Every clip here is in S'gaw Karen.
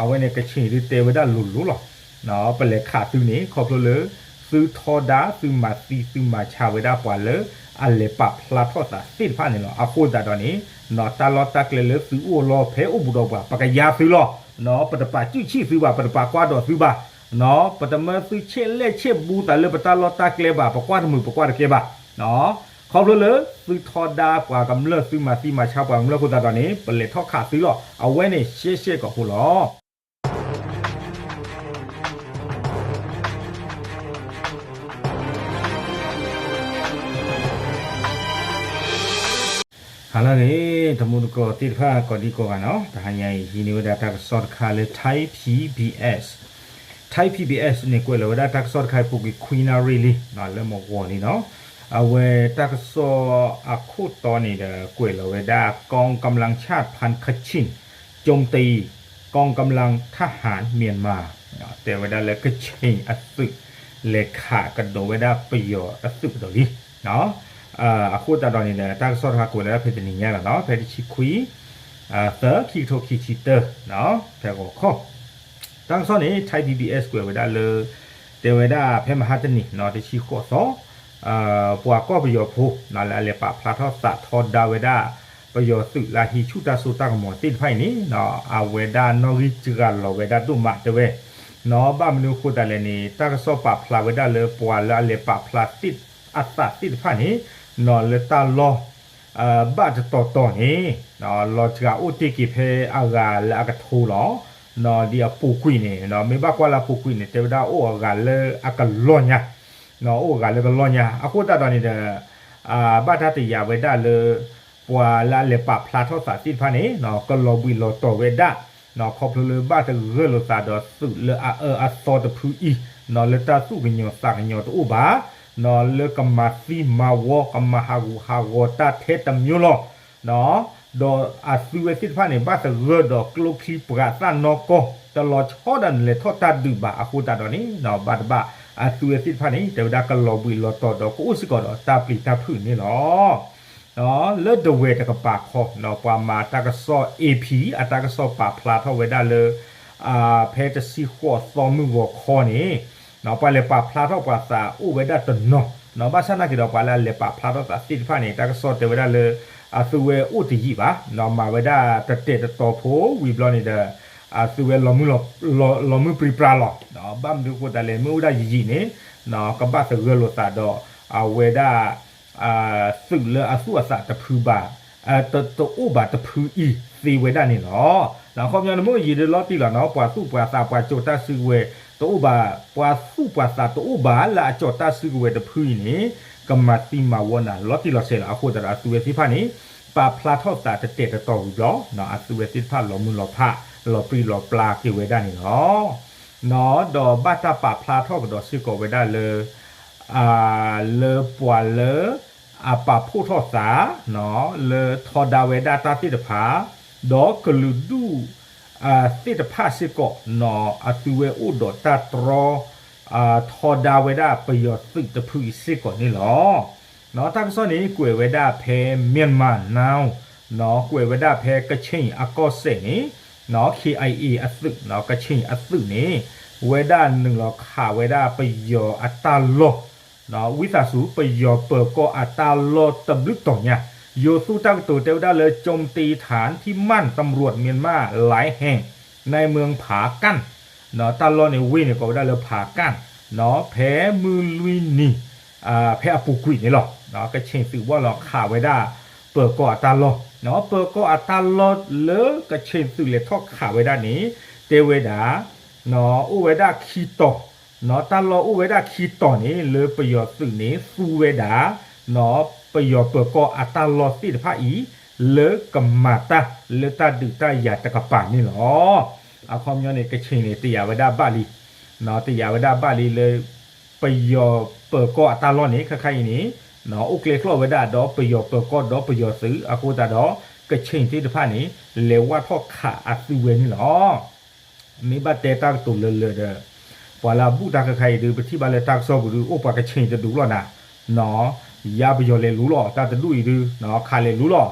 အဝဲန့ၣ်ကဆ့ၣ်ဒုးတဲဝဲဒၣ်လိၤလိၤလီၤ. ပလဲၤခးသုန့ၣ် ခီဖျိလၢ သုထီဒါ သုမၤသံ သုမၤဆါဝဲဒၣ်ပှၤလၢ အလဲၤပာ်ဖျါထီၣ်သးသ့ၣ်တဖၣ်န့ၣ်လီၤ. အဃိသတးဒီးန့ၣ် တၢ်လီၢ်တၢ်ကျဲလၢသုအိၣ်လီၤဖဲအိၣ်ဘူးဒီးပှၤ ပကယါသုလီၤ. ပတပာ်စုၣ်ဆံၣ်သုဘၣ် ပတပာ်ကွၢ်ဒီးသုဘၣ်. ပတမၢသုဆဲးလဲၣ်ဆဲးဘူးသးလၢပတၢ်လီၢ်တၢ်ကျဲဘၣ် ပကွၢ်တမုာ်ပကွၢ်တကဲဘၣ်. ခီဖျိလၢ သုထီဒါပှၤကမျၢၢ် သုမၤသံမၤဆါပှၤကမျၢၢ်အဃိသတးဒီးန့ၣ် ပလဲၤထီၣ်ခးသုလီၤ. အဝဲန့ၣ်ရှဲရှဲကီးဖိလီၤ. ဟါလၢအဂ့ၤ တမူတကိးသ့ၣ်တဖၣ် ကိးဒံကိးဂၤနီၤ, တဟါညါအံၤ ဟံးန့ၢ်ဝဲဒၣ်တၢ်ကစီၣ်တခါလၢ Thai PBS, Thai PBS န့ၣ် ကွဲးလီၤဝဲဒၣ်တၢ်ကစီၣ်တခါအံၤ ပူၤကွံာ်ခွံနၣ်ရံၣ်လံ လၢမုၢ်ဂီၤလံနီၤ. အဝဲတၢ်ကစီၣ်အခိၣ်တီန့ၣ်ဒီး ကွဲးလီၤဝဲဒၣ် กองกำลังชาติพันธุ์ Kachin โจมตีกองกำลังทหารเมียนมา တဲဝဲဒၣ်လၢကခ့ၣ်အသုး လဲၤခးကဒီးဝဲဒၣ်ပယီၤအသုးကဒီးလံ. အဃိသတးဒီးန့ၣ်ဒီး တၢ်ကစီၣ်တခါကွဲးလီၤဝဲဒၣ်ဖဲတနံၤညါလီၤနီၤ, ဖဲတဆံခွံ သၢ ခံကထိခံဆံတၢ ဖဲဂီၤခီ တၢ်ကစီၣ်န့ၣ် Thai PBS ကွဲးဝဲဒၣ်လၢ တဲဝဲဒၣ်ဖဲမဟါတနံၤနီၤ တဆံဃိးသီ ပှၤကီၢ်ပယီၤဖိ လၢအလဲၤပာ်ဖျါထီၣ်သးထီဒါဝဲဒၣ် ပယီၤသုးလၢအဟံးဆူၣ်တၢ်စိတၢ်ကမီၤသ့ၣ်တဖၣ်အံၤန့ၣ် အဝဲဒၣ်နီၣ်ဂံၢ်စှၤလီၤဝဲဒၣ်ဒိၣ်မးတဲဝဲ ဘၣ်မနုၤအဃိသတးလဲၣ်န့ၣ် တၢ်ကစီၣ်ပာ်ဖျါဝဲဒၣ်လၢပှၤလၢအလဲၤပာ်ဖျါသ့ၣ်အသးသ့ၣ်တဖၣ်န့ၣ် လၢတၢ်လီၢ် ဘၣ်တတီၤတီၤန့ၣ် လီၤစှၤအိၣ်တ့ၢ်က့ၤဖဲအဂၤလၢအကထိလီၤ. ဒ်အပူၤကွံာ်န့ၣ် မ့ၢ်ဘၣ်ကွၢ်လၢအပူၤကွံာ်န့ၣ် တဲဝဲဒၣ်အိၣ်အဂၤလၢအကလီၢ်ညါ အိၣ်အဂၤလၢကလီၢ်ညါ အဃိသတးဒီးန့ၣ်ဒီး ဘၣ်တၢ်တယာ်ဝဲဒၣ်လၢ ပှၤလၢအလဲၤပာ်ဖျါထီၣ်သးသ့ၣ်တဖၣ်န့ၣ် ကလီၤဘှံးလီၤတီၤဝဲဒၣ် ခီဖျိလၢဘၣ်သဂၢၢ်လိာ်သးဒီးသုးလၢအအၢအသီတဖုအံၤ လၢတၢ်သူၣ်ကညီၤသးကညီၤတအိၣ်ဘၣ် လၢကမၤသံမၤဝီ ကမၤဟးဂူာ်ဟးဂီၤတၢ်ထဲတမျိုးလီၤ. ဒီးအသုဝဲသ့ၣ်တဖၣ်န့ၣ် ဘၣ်သဂၢၢ်ဒီးကျိချံပှၤသၣ်နီၢ်ကီၢ် တလီၤဆီဒၣ်န့ၣ် လဲၤထီၣ်တၢ်ဒုးဘၣ်အဃိသတးဒီးန့ၣ် ဘၣ်တဘၣ် အသုဝဲသ့ၣ်တဖၣ်န့ၣ် တဲဝဲဒၣ်ကလီၤဘှံးလီၤတီၤဒီးကအိၣ်စ့ၢ်ကီးဒီးတၢ်ပျံၤတၢ်ဖုးန့ၣ်လီၤ. လၢဒဝဲၢ်တကပၤခီ ပှၤမၤတၢ်ကစီၣ် AP အတၢ်ကစီၣ်ပာ်ဖျါထီၣ်ဝဲဒၣ်လၢ ဖဲတဆံဃိးသီမုၢ်ဂီၤခီန့ၣ် ပှၤလဲၤပာ်ဖျါထီၣ်ပှၤသးအိၣ်ဝဲဒၣ်တနီၤ ဘၣ်ဆၣ်နာ်က့ၤဒီးပှၤလၢအလဲၤပာ်ဖျါထီၣ်သးသ့ၣ်တဖၣ်န့ၣ် တၢ်ကစီၣ်တဲဝဲဒၣ်လၢ အသုဝဲအိၣ်တယံာ်ဘၣ် မၤဝဲဒၣ်တတဲာ်တတီၤဖိဝံၤဘျီန့ၣ်ဒီး အသုဝဲ လီၤမုၢ်ပြံပြါလီၤ. ဘၣ်မနုၤအဃိသတးလဲၣ် မ့ၢ်အိၣ်ဒၣ်ယံာ်ယံာ်န့ၣ် ကဘၣ်သဂၢၢ်လိာ်သးဒီး အဝဲဒၣ် သုးလၢအသူၣ်အသးတဖုဘၣ် တအိၣ်ဘၣ်တဖုအံၤသ့ဝဲဒၣ်န့ၣ်လီၤ. အခီပညီန့ၣ်မ့ၢ်ယံာ်ဒၣ်လီၤတံၢ်လီၤနီၤ ပှၤသူၣ်ပှၤသးပှၤကၠီၤတၢ်စုကဝဲၤတအိၣ်ဘၣ် ပှၤသူၣ်ပှၤသးတအိၣ်ဘၣ်လၢအကၠီၤတၢ်စုကဝဲၤတဖုအံၤန့ၣ် ကမၤသံမၤဝီနၤလီၤတံၢ်လီၤဆဲးလီၤ. အဃိသတးဒီးအသုဝဲသ့ၣ်တဖၣ်န့ၣ် ပာ်ဖျါထီၣ်သးတတဲာ်တတီၤဝံၤဘျီ အသုဝဲသ့ၣ်တဖၣ်လီၤမုၢ်လီၤဖး လီၤပြံလီၤပျါက့ၤဝဲဒၣ်န့ၣ်လီၤ. ဒီးဘၣ်တၢ်ပာ်ဖျါထီၣ်ကဒီးစ့ၢ်ကီးဝဲဒၣ်လၢ လၢပှၤလၢ အပာ်ဖှိၣ်ထီၣ်သး လၢထီဒါဝဲဒၣ်တၢ်သ့ၣ်တဖၣ် ဒီးကလုာ်ဒူၣ် သ့ၣ်တဖၣ်စ့ၢ်ကီး အသုဝဲအိၣ်ဒီးတၢ်တြီ ထီဒါဝဲဒၣ်ပယီၤသုးတဖုအံၤစ့ၢ်ကီးန့ၣ်လီၤ. တၢ်ကစီၣ်န့ၣ် ကွဲးဝဲဒၣ်ဖဲ Myanmar Now ကွဲးဝဲဒၣ်ဖဲကခ့ၣ်အကီၢ်စဲၣ်န့ၣ် KIA အသုး ကခ့ၣ်အသုးန့ၣ် ဝဲဒၣ်နုာ်လီၤခးဝဲဒၣ်ပယီၤအတၢ်လီၢ် ဝံသးစူၤ ပယီၤပၢၤကီၢ်အတၢ်လီၢ်တဘျုးတီၤညါ ယိၤသူတၢ်ကတိၤတဲဝဲဒၣ်လၢ โจมตีฐานที่มั่นตำรวจเมียนมาหลายแห่ง ในเมืองผากั้น တၢ်လီၢ်န့ၣ်ဝ့ၢ်န့ၣ်ကိးဝဲဒၣ်လၢ ဖးကၣ် ဖဲမုၢ်လွံၢ်နံၤ ဖဲအပူၤကွံာ်န့ၣ်လီၤ. ကခ့ၣ်သုးဘၣ်လီၤခးဝဲဒၣ် ပၢၤကီၢ်အတၢ်လီၢ် ပၢၤကီၢ်အတၢ်လီၢ်လၢကခ့ၣ်သုးလဲၤထီၣ်ခးဝဲဒၣ်န့ၣ် တဲဝဲဒၣ် အိၣ်ဝဲဒၣ်ခံတီၤ တၢ်လီၢ်အိၣ်ဝဲဒၣ်ခံတီၤန့ၣ် လၢပယီၤသုးန့ၣ်သူဝဲဒၣ် ပယီၤပၢၤကီၢ်အတၢ်လီၢ်သ့ၣ်တဖၣ်အံၤ လၢကမၤတၢ်လၢတၢ်ဒုးတၢ်ယၤတကပၤန့ၣ်လီၤ. အခီပညီန့ၣ် ကခ့ၣ်န့ၣ် တယာ်ဝဲဒၣ်ဘၣ်လံ တယာ်ဝဲဒၣ်ဘၣ်လံလၢ ပယီၤပၢၤကီၢ်အတၢ်လီၢ်န့ၣ် ခဲခါအံၤန့ၣ် အိၣ်ကျဲကျီၢ်ဝဲဒၣ်ဒီးပယီၤပၢၤကီၢ်ဒီးပယီၤသုး အဃိသတးဒီး ကခ့ၣ်သ့ၣ်တဖၣ်န့ၣ် လဲၤဝၢ်ထီၣ်ခးအသုဝဲန့ၣ်လီၤ. မ့ၢ်ဘၣ်တဲတၢ်ကတိၤလၢလၢာ်ဒီး ပှၤလၢအဘူးတၢ်ခဲခါအံၤဒုး ပထံၣ်ဘၣ်လၢတၢ်ကစီၣ်ပူၤဒုး အိၣ်ပှၤကခ့ၣ်တဒူၣ်လီၤနၤ ယါပယီၤလဲၤလူလီၤ တၢ်တဒူၣ်အံၤဒုး ခးလဲၤလူလီၤ.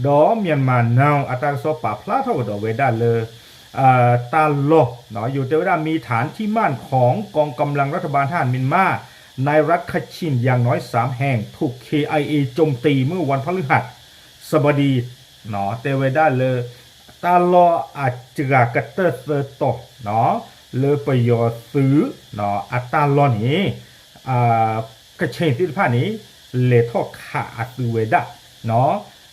ဒီး Myanmar Now အတၢ်ကစီၣ်ပာ်ဖျါထီၣ်ကဒီးဝဲဒၣ်လၢ တၢ်လီၢ် ယိၤတဲဝဲဒၣ် มีฐานที่มั่นของกองกำลังรัฐบาลทหารเมียนมาในรัฐคาชินอย่างน้อยสามแห่งถูก เคไอเอ โจมตีเมื่อวันพฤหัสบดี တဲဝဲဒၣ်လၢ တၢ်လီၢ်အစှၤကတၢၢ်သၢတီၤ လၢပယီၤသုး အတၢ်လီၢ်န့ၣ် ကခ့ၣ်သ့ၣ်တဖၣ်န့ၣ် လဲၤထီၣ်ခးအသုးဝဲဒၣ်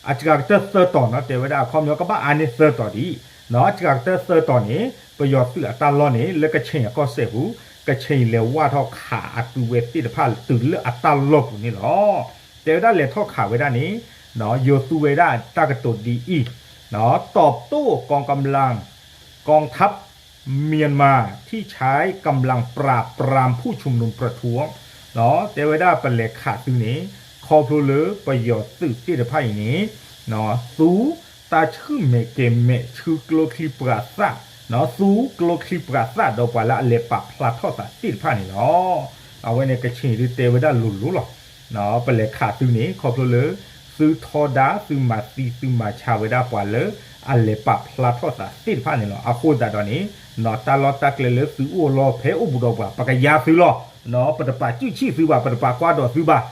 အစှၤကတၢၢ်သၢတီၤနီၤ တဲဝဲဒၣ် အခီပညီကဘၣ်အါန့ၢ်သၢတီၤဒံး အစှၤကတၢၢ်သၢတီၤန့ၣ် ပယီၤသုးအတၢ်လီၢ်န့ၣ် လၢကခ့ၣ်အကီၢ်စဲၣ်ပူၤ ကခ့ၣ်လဲၤဝၢ်ထီၣ်ခးအသုးဝဲသ့ၣ်တဖၣ်တုၤလၢအတၢ်လီၢ်ပူၤန့ၣ်လီၤ. တဲဝဲဒၣ်လဲၤထီၣ်ခးဝဲဒၣ်န့ၣ် ယိၤသူဝဲဒၣ်တၢ်ကတိၤဒ်အံၤ ตอบโต้กองกำลัง กองทัพเมียนมาที่ใช้กำลังปราบปรามผู้ชุมนุมประท้วง တဲဝဲဒၣ်ပလဲၤခးသုန့ၣ် ခီဖျိလၢပယီၤသုးသ့ၣ်တဖၣ်အံၤန့ၣ် သူတၢ်ဆှုၣ်မဲာ်ကဲၤမဲာ်ဆှုကျိချံပှၤသၣ် သူကျိချံပှၤသၣ်ဒီးပှၤလၢအလဲၤပာ်ဖျါထီၣ်သးသ့ၣ်တဖၣ်န့ၣ်လီၤ. အဝဲန့ၣ်ကခ့ၣ်ဒုးတဲဝဲဒၣ်လိၤလိၤလီၤ. ပလဲၤခးသုန့ၣ် ခီဖျိလၢ သုထီဒါသုမၤသံသုမၤဆါဝဲဒၣ်ပှၤလၢ အလဲၤပာ်ဖျါထီၣ်သးသ့ၣ်တဖၣ်န့ၣ်လီၤ. အဃိသတးဒီးန့ၣ် တၢ်လီၢ်တၢ်ကျဲလၢသုအိၣ်လီၤဖဲအိၣ်ဘူးဒီးပှၤ ပကယါသုလီၤ. ပတပာ်စုၣ်ဆံၣ်သုဘၣ် ပတပာ်ကွၢ်ဒီးသုဘၣ်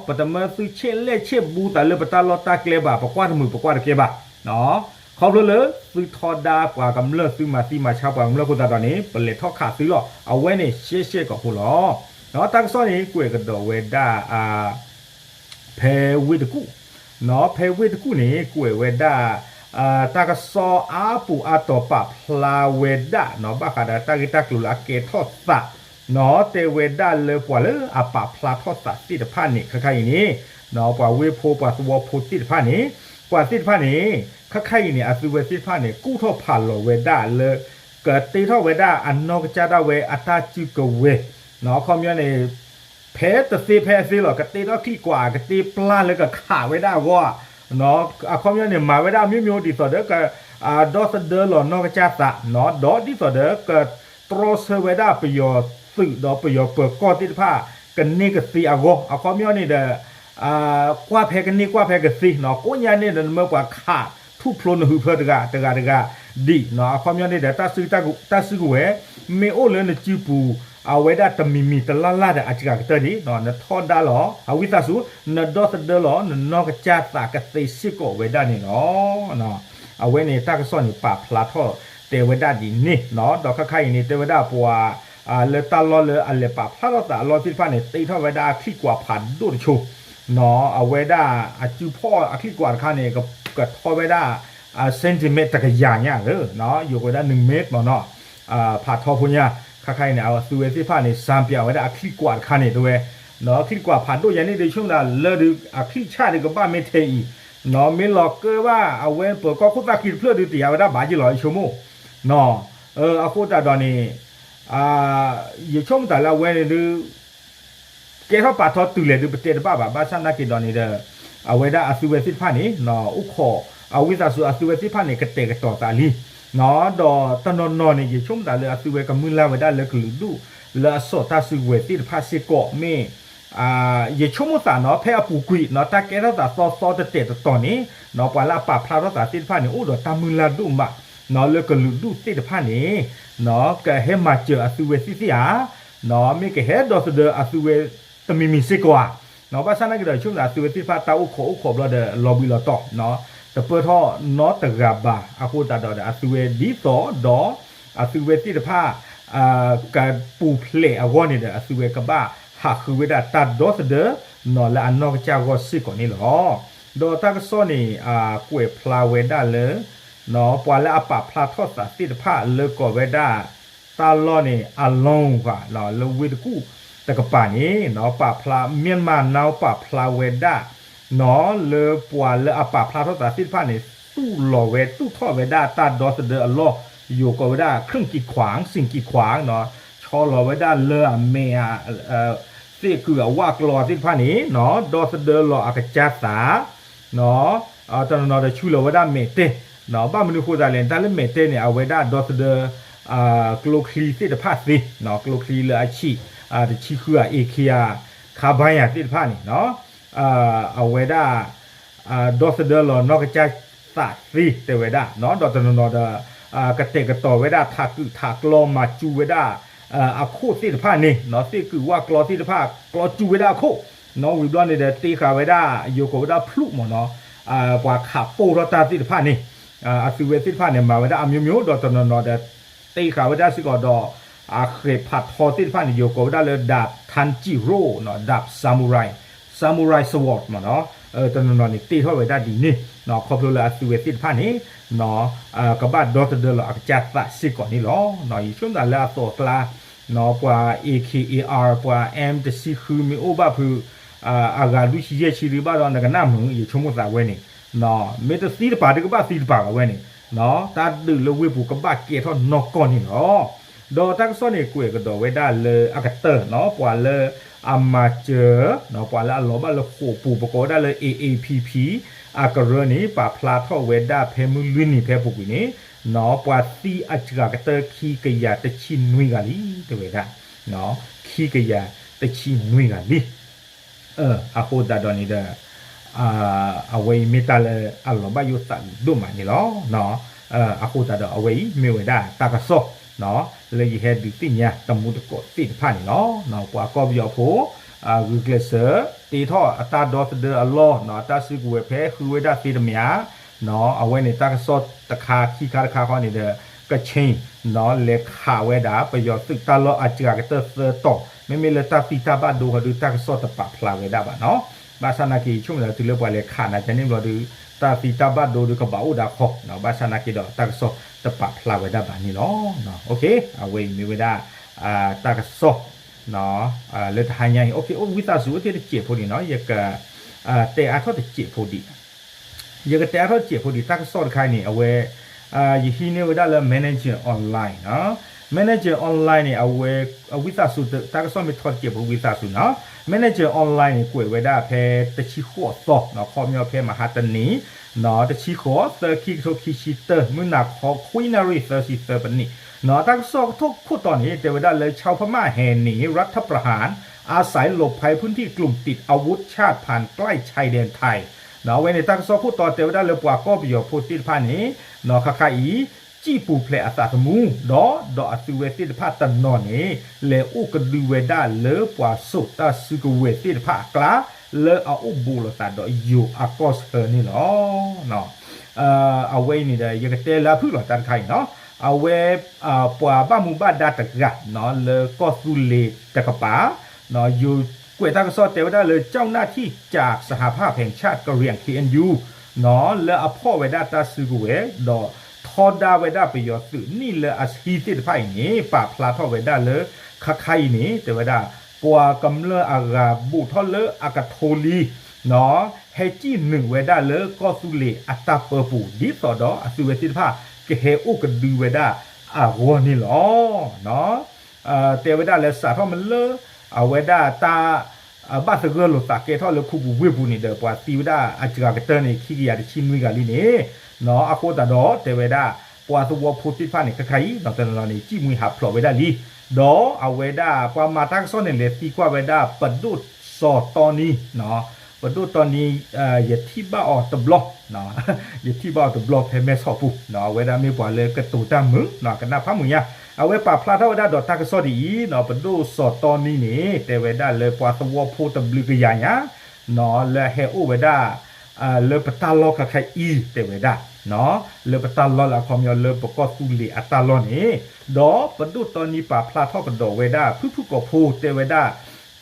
ပတမၢသုဆဲးလဲၣ်ဆဲးဘူးသးလၢပတၢ်လီၢ်တၢ်ကျဲဘၣ် ပကွၢ်တမုာ်ပကွၢ်တကဲဘၣ် ခီဖျိလၢသုထီဒါပှၤကမျၢၢ်သုမၤသံမၤဆါပှၤကမျၢၢ်အဃိသတးဒီးန့ၣ် ပလဲၤထီၣ်ခးသုလီၤ. အဝဲန့ၣ်ရှဲရှဲကီးဖိလီၤ. တၢ်ကစီၣ်န့ၣ် ကွဲးကဒီးဝဲဒၣ် ဖဲဝ့ၢ်တကူၣ်, ဖဲဝ့ၢ်တကူၣ်န့ၣ် ကွဲးဝဲဒၣ် တၢ်ကစီၣ်အါပူၤအါတီၤပာ်ဖျါဝဲဒၣ် ဘၣ်ဃးဒီးတၢ်ဂ့ၢ်တၢ်ကျိၤလၢအကဲထီၣ်သး တဲဝဲဒၣ်လၢပှၤလၢအပာ်ဖျါထီၣ်သးသ့ၣ်တဖၣ်န့ၣ် ခဲခါအံၤန့ၣ် ပှၤဝ့ၢ်ဖိပှၤသဝီဖိသ့ၣ်တဖၣ်န့ၣ် ပှၤသ့ၣ်တဖၣ်န့ၣ် ခဲခါအံၤန့ၣ် အသုဝဲသ့ၣ်တဖၣ်န့ၣ် ကူၣ်ထီၣ်ဖးလီၤဝဲဒၣ်လၢ ကတ့ထီၣ်ဝဲဒၣ်အနီၢ်ကစၢ်ဒၣ်ဝဲအတၢ်စုကဝဲၤ အခီပညီန့ၣ် ဖဲတသ့ဖဲအသ့လီၤ ကတ့ထီၣ်ချံၣ်ကွၢ် ကတ့ပျၢ်လၢကခးဝဲဒၣ်အဂီၢ် အခီပညီန့ၣ် မၤဝဲဒၣ်အမျိုးမျိုးဒ်သိးဒီး ကဒီသဒၢလီၤနီၢ်ကစၢ်သး ဒီးဒ်သိးဒီး ကတြီဆၢဝဲဒၣ်ပယီၤသုးဒီးပယီၤပၢၤကီၢ်သ့ၣ်တဖၣ် ကန့ၢ်ကသ့အဂီၢ် အခီပညီန့ၣ်ဒီး ကွၢ်ဖဲကန့ၢ်ကွၢ်ဖဲကသ့ ကိးညါန့ၣ်ဒီးနမၢပှၤခးထူၣ်ဖျိနဟုးဖျၢၣ်တဂၤတဂၤတဂၤဒံး အခီပညီန့ၣ်ဒီး တၢ်စုကဝဲၤ မ့ၢ်အိၣ်လၢနစုပူၤ အဝဲဒၣ်တမံၤမံၤတလၢ်လၢ်ဒီးအစှၤကတၢၢ်ဒံး နထီဒါလီၤ အဝံသးစူၤ နဒီသဒၢလီၤနနီၢ်ကစၢ်သးကသ့စ့ၢ်ကီးဝဲဒၣ်န့ၣ်လီၤ. အဝဲန့ၣ်တၢ်ကစီၣ်န့ၣ် ပာ်ဖျါထီၣ်တဲဝဲဒၣ်ဒ်န့ၣ် ဒီးခဲခါအံၤန့ၣ် တဲဝဲဒၣ်ပှၤ လၢတၢ်လီၢ်လၢအလဲၤပာ်ဖျါထီၣ်သးအလီၢ်သ့ၣ်တဖၣ်န့ၣ် တ့ထီၣ်ဝဲဒၣ်အချံၣ်ကွၢ်ဖးဒိၣ်တဆိ အဝဲဒၣ်အစုဖီၣ်အချံၣ်ကွၢ်တခါန့ၣ် ကထီဝဲဒၣ် centimeter တကယၤညါဧၢ ယိၤကွဲးဝဲဒၣ် နံမ့ၢ်မနီၤ ဖးထီဖိညါ ခဲခါအံၤန့ၣ် အသုဝဲသ့ၣ်တဖၣ်န့ၣ် စံးပၠးဝဲဒၣ်အချံၣ်ကွၢ်တခါန့ၣ် တဲဝဲ ချံၣ်ကွၢ်ဖးဒိၣ်ယၤန့ၣ်ဒီး ဆိကမိၣ်လၢဒုး အချံၣ်ဆၣ်ဒုးကဘၣ်မ့ၢ်ထဲအံၤ မ့ၢ်လီၤကၢဘၣ် အဝဲပၢၤကီၢ်ခိၣ်သၣ်ဃံတဖျၢၣ်ဒုးတယာ်ဝဲဒၣ်ဘၣ်ယ့ၢ်လီၤ ယဆိကမိၣ် အဃိသတးဒီးန့ၣ် ယဆိကမိၣ်သးလၢအဝဲန့ၣ်ဒုး ကဲထီၣ်ပာ်ထီတုၤလဲၣ်ဒုး ပတဲတဘၣ်ဘၣ် ဘၣ်ဆၣ်နာ်က့ၤဒီးန့ၣ်ဒီး အဝဲဒၣ်အသုဝဲသ့ၣ်တဖၣ်န့ၣ် အိၣ်ခိး အဝံသးစူၤအသုဝဲသ့ၣ်တဖၣ်န့ၣ် ကတဲာ်ကတီၤသးလံ ဒီးတနီၤနီၤန့ၣ် ယဆိကမိၣ်သးလၢအသုဝဲကမုၢ်လၢ်ဝဲဒၣ်လၢကလုာ်ဒူၣ် လၢအစိာ်တၢ်စုကဝဲၤသ့ၣ်တဖၣ်စ့ၢ်ကီးမ့ၢ် ယဆိကမိၣ်သးနီၤ ဖဲအပူၤကွံာ်နီၤ တၢ်ကဲထီၣ်သးသီသီတတဲာ်တတီၤန့ၣ် ပှၤလၢအပာ်ဖျါထီၣ်သးသ့ၣ်တဖၣ်န့ၣ် အိၣ်ဒီးတၢ်မုၢ်လၢ်ဒိၣ်မး လၢကလုာ်ဒူၣ်သ့ၣ်တဖၣ်န့ၣ် ကဟဲမၤစၢၤအသုဝဲသ့ၣ်သ့ၣ်ဧါ မ့ၢ်ကဟဲဒီသဒၢအသုဝဲတမံၤမံၤစ့ၢ်ကီးဧါ ဘၣ်ဆၣ်နာ်က့ၤဒီး ဆိကမိၣ်သးအသုဝဲသ့ၣ်တဖၣ်တၢ်အိၣ်ခိးအိၣ်ခိးဘျီဒီး လီၤဘှံးလီၤတီၤ တပၢၢ်ထီၣ်နီတဂၤဘၣ် အဃိသတးဒီးဒီးအသုဝဲဒ်သိးဒီး အသုဝဲသ့ၣ်တဖၣ် ကပူၤဖျဲးအဂီၢ်န့ၣ်ဒီး အသုဝဲကဘၣ်ဟးဃုဝဲဒၣ်တၢ်ဒီသဒၢ နီၤလၢအနီၢ်ကစၢ်ဂီၢ်စ့ၢ်ကီးန့ၣ်လီၤ. ဒီးတၢ်ကစီၣ်န့ၣ် ကွဲးဖျါဝဲဒၣ်လၢ ပှၤလၢအပာ်ဖျါထီၣ်သးသ့ၣ်တဖၣ်လၢကိးဝဲဒၣ် တၢ်လီၢ်န့ၣ် အလီၢ်ဂၤ လၢဝ့ၢ်တကူၣ်တကပၤန့ၣ် ပာ်ဖျါ Myanmar Now ပာ်ဖျါဝဲဒၣ် လၢပှၤလၢအပာ်ဖျါထီၣ်သးသ့ၣ်တဖၣ်န့ၣ် သူၣ်လီၤဝဲ သူၣ်ထီၣ်ဝဲဒၣ်တၢ်ဒီသဒၢအလီၢ် ယိၤကိးဝဲဒၣ် ခရံၣ်ကံခွၣ် စင်ကံခွၣ် ဆီလီၤဝဲဒၣ်လၢအမဲာ် သ့ၣ်ကုၢ်အဝၣ်ကျီသ့ၣ်တဖၣ်န့ၣ် ဒီသဒၢလီၤအကစၢ်သး တနီၤနီၤဒီးဆူလီၤဝဲဒၣ်မဲာ်တဲၢ် ဘၣ်မနုၤအဃိသတးလဲၣ် တၢ်လၢမဲာ်တဲၢ်န့ၣ် အဝဲဒၣ်ဒီသဒၢ ကျိချံသ့ၣ်တဖၣ်သ့ ကျိချံလၢအဆံး တဆံဃုဂၤ အခ့ဂၤ ခါဘါယၤသ့ၣ်တဖၣ်န့ၣ် အဝဲဒၣ် ဒီသဒၢလီၤနီၢ်ကစၢ်သးသ့တဲဝဲဒၣ် ဒီးတနီၤနီၤဒီး ကတဲာ်ကတီၤဝဲဒၣ်ထးကုာ်ထးကျီမၤစူၤဝဲဒၣ် အခိၣ်သ့ၣ်တဖၣ်န့ၣ် သ့ၣ်ကုာ်ဝၣ်ကျီသ့ၣ်တဖၣ် ကျီစူၤဝဲဒၣ်အခိၣ် ဝံၤဘျီန့ၣ်ဒီး တ့ဃာ်ဝဲဒၣ် ယိၤကိးဝဲဒၣ်ဖျူးမ့ၢ်နီၤ ပှၤခးပိၢ်ထီၣ်တၢ်သ့ၣ်တဖၣ်န့ၣ် အသုဝဲသ့ၣ်တဖၣ်န့ၣ် မၤဝဲဒၣ်အမျိုးမျိုး ဒီးတနီၤနီၤဒီး တ့ဃာ်ဝဲဒၣ်စ့ၢ်ကီးဒီး အဃဲးဖးထီသ့ၣ်တဖၣ်န့ၣ် ယိၤကိးဝဲဒၣ်လၢ ဒၢးထၢၣ်ကံၣ်ရိၣ် ဒၢး samurai samurai sword မ့ၢ်နီၤ တနီၤနီၤန့ၣ် တ့ထီၣ်ဝဲဒၣ်ဒ်န့ၣ် ခီဖျိလၢအသုဝဲသ့ၣ်တဖၣ်န့ၣ် ကဘၣ်ဒီသဒၢလီၤအကစၢ်သးစ့ၢ်ကီးန့ၣ်လီၤ. ယဆိကမိၣ်လၢအသိးအကျါ ပှၤ A K A R ပှၤ M တဆံဃုမ့ၢ်အိၣ်ဘၣ်ဖုး အဂၤလွံၢ်ဆံယဲၢ်ဆံဒုးဘၣ်ဒီး နကနၣ်မုာ် ယဆိကမိၣ်သးဝဲန့ၣ် မ့ၢ်တသံတပၤဒုးကဘၣ်သံတပၤလီၤဝဲန့ၣ် တၢ်ဒုးလၢဝ့ၢ်ပူၤကဘၣ်ကဲထီၣ်နီၢ်ကီၢ်န့ၣ်လီၤ. ဒီးတၢ်ကစီၣ်န့ၣ် ကွဲးကဒီးဝဲဒၣ်လၢအကတၢၢ်နီၤ ပှၤလၢအမၤစၢၤ ပှၤလၢအလီၤဘၣ်လၢဃိာ်ပူၤ ပကိးဝဲဒၣ်လၢ A A P P အကရၢန့ၣ် ပာ်ဖျါထီၣ်ဝဲဒၣ်ဖဲမုၢ်လွံၢ်နံၤဖဲပူၤကွံာ်န့ၣ် ပှၤသံအစှၤကတၢၢ်ခံကယၤတဆံနွံဂၤလံ တဲဝဲဒၣ် ခံကယၤတဆံနွံဂၤလံ အဃိသတးဒီးန့ၣ်ဒီး အဝဲအံၤမ့ၢ်တၢ်လၢအလီၤဘၣ်ယိၣ်သးဒိၣ်မးန့ၣ်လီၤ. အဃိသတးဒီးအဝဲအံၤမ့ၢ်ဝဲဒၣ်တၢ်ကစီၣ် လၢယဟဲဒုးသ့ၣ်ညါတမူတကိးသ့ၣ်တဖၣ်န့ၣ်လီၤ. ပှၤကီၢ်ပယီၤဖိ ဂုာ်ကျဲးစၢး တ့ထီၣ်အတၢ်ဒီသဒၢအလီၢ် အတၢ်စုကဝဲၤဖဲဃုဝဲဒၣ်သ့တမံၤ အဝဲန့ၣ်တၢ်ကစီၣ်တခါခံခါတခါဃီန့ၣ်ဒီး ကခ့ၣ် လဲၤခးဝဲဒၣ် ပယီၤသုးတၢ်လီၢ်အစှၤကတၢၢ်သၢတီၤ မ့မ့ၢ်လၢတၢ်သံတၢ်ဘၣ်ဒိဃီဒုး တၢ်ကစီၣ်တပာ်ဖျါဝဲဒၣ်ဘၣ်နီၤ. ဘၣ်ဆၣ်နာ်က့ ယဆိကမိၣ်လၢတုၤလၢပှၤလဲၤခးနၤကန့ၣ်ဘျီဒုး တၢ်သံတၢ်ဘၣ်ဒိဒုးကဘၣ်အိၣ်ဒၣ်ခီ ဘၣ်ဆၣ်နာ်က့ဒီး တၢ်ကစီၣ်တပာ်ဖျါဝဲဒၣ်ဘၣ်န့ၣ်လီၤ. အဝဲအံၤမ့ၢ်ဝဲဒၣ် တၢ်ကစီၣ် လၢတဟါညါအံၤ အိၣ်ဝံသးစူၤအိၣ်ထဲတစဲးဖိဒံးနီၤ ယက တဲအါထီၣ်တစဲးဖိဒံး ယကတဲအါထီၣ်တစဲးဖိဒံး တၢ်ကစီၣ်တခါအံၤန့ၣ် အဝဲ ယဟံးန့ၢ်ဝဲဒၣ်လၢ Manager Online နီၤ Manager Online န့ၣ် အဝဲ အဝံသးစူၤ တၢ်ကစီၣ်မ့ၢ်ထီၣ်တစဲးဖိဝံသးစူၤနီၤ Manager Online န့ၣ် ကွဲးဝဲဒၣ်ဖဲတဆံဃိးသီ ခီပညီဖဲမဟါတနံၤ တဆံဃိး သၢ ခံကထိခံဆံတၢ မုၢ်နၤခီ ခွံနၣ်ရံၣ် သၢဆံသၢပနံး တၢ်ကစီၣ်ကထိၣ်ခိၣ်တီန့ၣ် တဲဝဲဒၣ်လၢ ชาวพม่าแห่หนีรัฐประหาร อาศัยหลบภัยพื้นที่กลุ่มติดอาวุธชาติผ่านใกล้ชายแดนไทย အဝဲန့ၣ် တၢ်ကစီၣ်ခိၣ်တီတဲဝဲဒၣ်လၢပှၤကီၢ်ပယီၤဖိသ့ၣ်တဖၣ်န့ၣ် ခါခါအံၤ စံၣ်ပူၤဖျဲးအသးသမူ ဒီး ဒီးအသုဝဲသ့ၣ်တဖၣ်တနီၤန့ၣ် လဲၤအိၣ်ကဒုဝဲဒၣ်လၢပှၤစိာ်တၢ်စုကဝဲၤသ့ၣ်တဖၣ်အကျါ လၢအအိၣ်ဘူးလိာ်သးဒီးယိၤအကီၢ်ဆၢန့ၣ်လီၤ. အဝဲအံၤန့ၣ်ဒီး ယကတဲလၢအဖုၣ်လီၤတၢ်တခါအံၤနီၤ အဝဲ ပှၤဘၣ်မူဘၣ်ဒါတဂၤ လၢကီၢ်သူလ့ၤတကပၤ ယိၤကွဲးတၢ်ကစီၣ်တဲဝဲဒၣ်လၢ เจ้าหน้าที่จากสหภาพแห่งชาติกะเหรี่ยง K N U လၢအဖီၣ်ဝဲဒၣ်တၢ်စုကဝဲၤ ဒီးထီဒါဝဲဒၣ်ပယီၤသုးနံၣ်လၢအဟံးသ့ၣ်တဖၣ်အံၤန့ၣ် ပာ်ဖျါထီၣ်ဝဲဒၣ်လၢ ခါခါအံၤန့ၣ် တဲဝဲဒၣ် ပှၤကမျၢၢ်အဂၤဘူးထီၣ်လၢအကထိလံ ဟဲစံၣ်နုာ်ဝဲဒၣ်လၢကီၢ်သူလ့ၤအတၢ်ပၢပူၤ ဒ်သိးဒီးအသုဝဲသ့ၣ်တဖၣ် ကဟဲအိၣ်ကဒုဝဲဒၣ်အဂီၢ်န့ၣ်လီၤ. တဲဝဲဒၣ်လၢစးထီၣ်မ့ၢ်လၢ အဝဲဒၣ်တၢ် ဘၣ်သဂၢၢ်လိာ်သးကဲထီၣ်လၢခူပူၤဝ့ၢ်ပူၤန့ၣ်ဒီး ပှၤသံဝဲဒၣ်အစှၤကတၢၢ်န့ၣ် ခံကယၤတဆံနွံဂၤလံန့ၣ် အဃိသတးဒီးတဲဝဲဒၣ် ပှၤသဝီဖိသ့ၣ်တဖၣ်န့ၣ် ခါခါအံၤ ဒီးတနီၤနီၤန့ၣ် စံၣ်မှံဟးဖျိးဝဲဒၣ်လံ ဒီးအဝဲဒၣ်ပှၤမၤတၢ်ကစီၣ်န့ၣ် လဲၤသံကွၢ်ဝဲဒၣ်ပဒိၣ်စီၤတီနံ ပဒိၣ်တီနံ ယထံၣ်ဘၣ်အီၤတဘျီ ယထံၣ်ဘၣ်အီၤတဘျီဖဲမဲၢ်ဆီးပူၤ အဝဲဒၣ်မ့ၢ်ပှၤလၢကတိၤတၢ်မုာ် ကနၣ်ဖးမုာ်ညါ အဝဲပာ်ဖျါထီၣ်ဝဲဒၣ်ဒီးတၢ်ကစီၣ်ဒ်အံၤ ပဒိၣ်စီၤတီနံန့ၣ် တဲဝဲဒၣ်လၢပှၤသဝီဖိတဘျုးကယၤညါ လၢဟဲအိၣ်ဝဲဒၣ် လၢပတၢ်လီၢ်ခါခါအံၤ တဲဝဲဒၣ် လၢပတၢ်လီၢ်လၢအခီပညီလၢပကီၢ်သူလ့ၤအတၢ်လီၢ်န့ၣ် ဒီးပဒိၣ်တီနံပာ်ဖျါထီၣ်ကဒီးဝဲဒၣ် ဖုၣ်ဖုၣ်ကိာ်ဖိတဲဝဲဒၣ်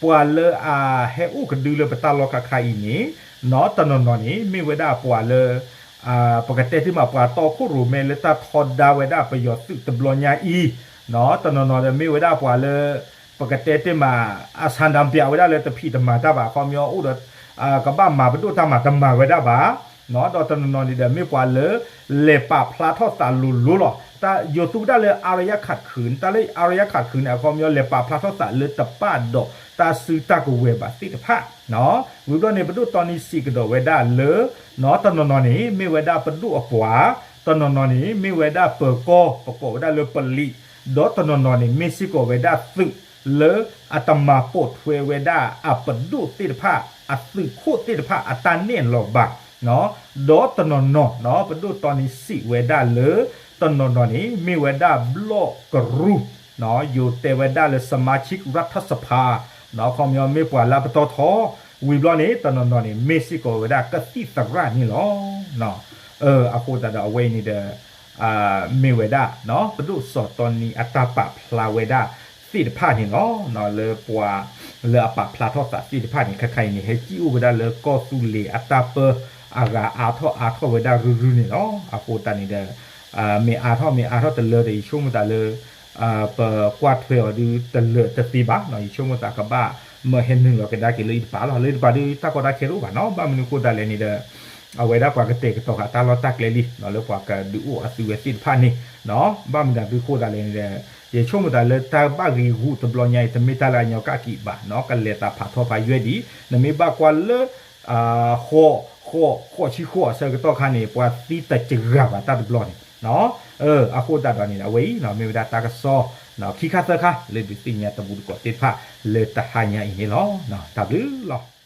ပှၤလၢအဟဲအိၣ်ကဒုလၢပတၢ်လီၢ်ခါခါအံၤန့ၣ် တနီၤနီၤန့ၣ် မ့ၢ်ဝဲဒၣ်ပှၤလၢ ပကတဲတ့ၢ်မး ပှၤတီခိၣ်ရိၣ်မဲလၢတၢ်ထီဒါဝဲဒၣ်ပယီၤသုးတဘျီညါအံၤ တနီၤနီၤဒီးမ့ၢ်ဝဲဒၣ်ပှၤလၢ ပကတဲတ့ၢ်မး အဆၣ်ဒၣ်ပျးဝဲဒၣ်လၢတဖံးတမၤတၢ်ဘၣ် အခီပညီအိၣ်ဒီး ကဘၣ်မၤပဒိၣ်တၢ်မၤတမၤဝဲဒၣ်ဘၣ် ဒီးတနီၤနီၤန့ၣ်ဒီးမ့ၢ်ပှၤလၢ လဲၤပာ်ဖျါထီၣ်သးလိၤလိၤလီၤ. တၢ်ယိၤသူဝဲဒၣ်လၢ အါရယါခးတခုး တၢ်လၢ အါရယါခးတခုးန့ၣ် အခီပညီလဲၤပာ်ဖျါထီၣ်သးလၢတပာ်ဒီးတၢ်စုတၢ်ကဝဲၤဘၣ်သ့ၣ်တဖၣ် ဝံၤဘျီန့ၣ် ပဒိၣ်တီနံစံးကဒီးဝဲဒၣ်လၢ တနီၤနီၤန့ၣ် မ့ၢ်ဝဲဒၣ်ပဒိၣ်အပှၤ တနီၤနီၤန့ၣ် မ့ၢ်ဝဲဒၣ်ပၢၤကီၢ် ပကိးဝဲဒၣ်လၢပလံး ဒီးတနီၤနီၤန့ၣ် မ့ၢ်စ့ၢ်ကီးဝဲဒၣ်သုး လၢအတမၤပိာ်ထွဲဝဲဒၣ်အပဒိၣ်သ့ၣ်တဖၣ် အသုးခိၣ်သ့ၣ်တဖၣ်အတၢ်နဲၣ်လီၤဘၣ် ဒီးတနီၤနီၤ ပဒိၣ်တီနံစံးဝဲဒၣ်လၢ တနီၤနီၤန့ၣ် မ့ၢ်ဝဲဒၣ်ဘျီၣ်ကရူၢ်, ယိၤတဲဝဲဒၣ်လၢ สมาชิกรัฐสภา, ခီပညီမ့ၢ်ပှၤလၢအပတီၢ်ထီ, ဝံၤဘျီန့ၣ် တနီၤနီၤန့ၣ် မ့ၢ်စ့ၢ်ကီးဝဲဒၣ်ကသံၣ်သရၣ်န့ၣ်လီၤ. အဃိသတးဒီးအဝဲအံၤန့ၣ်ဒီး မ့ၢ်ဝဲဒၣ် ပဒိၣ်စီၤတီနံအတၢ်ပာ်ဖျါဝဲဒၣ်သ့ၣ်တဖၣ်န့ၣ်လီၤ. လၢပှၤလၢအပာ်ဖျါထီၣ်သးသ့ၣ်တဖၣ်န့ၣ် ခဲခါအံၤန့ၣ် ဟဲစံၣ်အိၣ်ဝဲဒၣ်လၢကီၢ်သူလ့ၤအတၢ်ပၢအဂၤအါထီၣ်အါထီၣ်ဝဲဒၣ်ရုၢ်ရုၢ်န့ၣ်လီၤ. အဃိသတးန့ၣ်ဒီး မ့ၢ်အါထီၣ်မ့ၢ်အါထီၣ်တလၢဒီး ယဆိကမိၣ်သးလၢ ပကွၢ်ထွဲအီၤဒုတလၢာ်တသ့ဘၣ်နီၤ. ယဆိကမိၣ်သးကဘၣ်မၢဟဲနုာ်လီၤကဒါက့ၤလၢအံၤတပၤလီၤ. လၢတပၤဒုတၢ်ကီတၢ်ခဲတအိၣ်ဘၣ်နီၤ. ဘၣ်မနုၤအဃိသတးလဲၣ်န့ၣ်ဒီး အဝဲဒၣ်ပှၤကတဲာ်ကတီၤဃာ်တၢ်လီၢ်တၢ်ကျဲလံနီၤ လၢပှၤကဒုးအိၣ်အသုဝဲသ့ၣ်တဖၣ်န့ၣ်နီၤ. ဘၣ်မနုၤအဃိသတးလဲၣ်န့ၣ်ဒီး ယဆိကမိၣ်သးလၢတၢ်ဘၣ်ဂ့ၤဂူာ်တဘျီညါအံၤ တမ့ၢ်တၢ်လၢအညီကၣ်ကံးဘၣ်နီၤ. ကလဲၤသးဖးထီဖးယွဲၢ်ဒံး နမ့ၢ်ဘၣ်ကွၢ်လၢ ဃိး ဃိး ဃိးဆံဃိးအဆၢကတီၢ်ခါန့ၣ် ပှၤသံတစှၤဘၣ်တၢ်တဘျီန့ၣ် အဃိသတးဒီးန့ၣ် အဝဲအံၤနီၤ မ့ၢ်ဝဲဒၣ်တၢ်ကစီၣ် ခံခါသၢခါ လၢဒုးသ့ၣ်ညါတံၤသကိးသ့ၣ်တဖၣ် လၢတဟါညါအံၤန့ၣ်လီၤ. တၢ်ဘျုးလီၤ.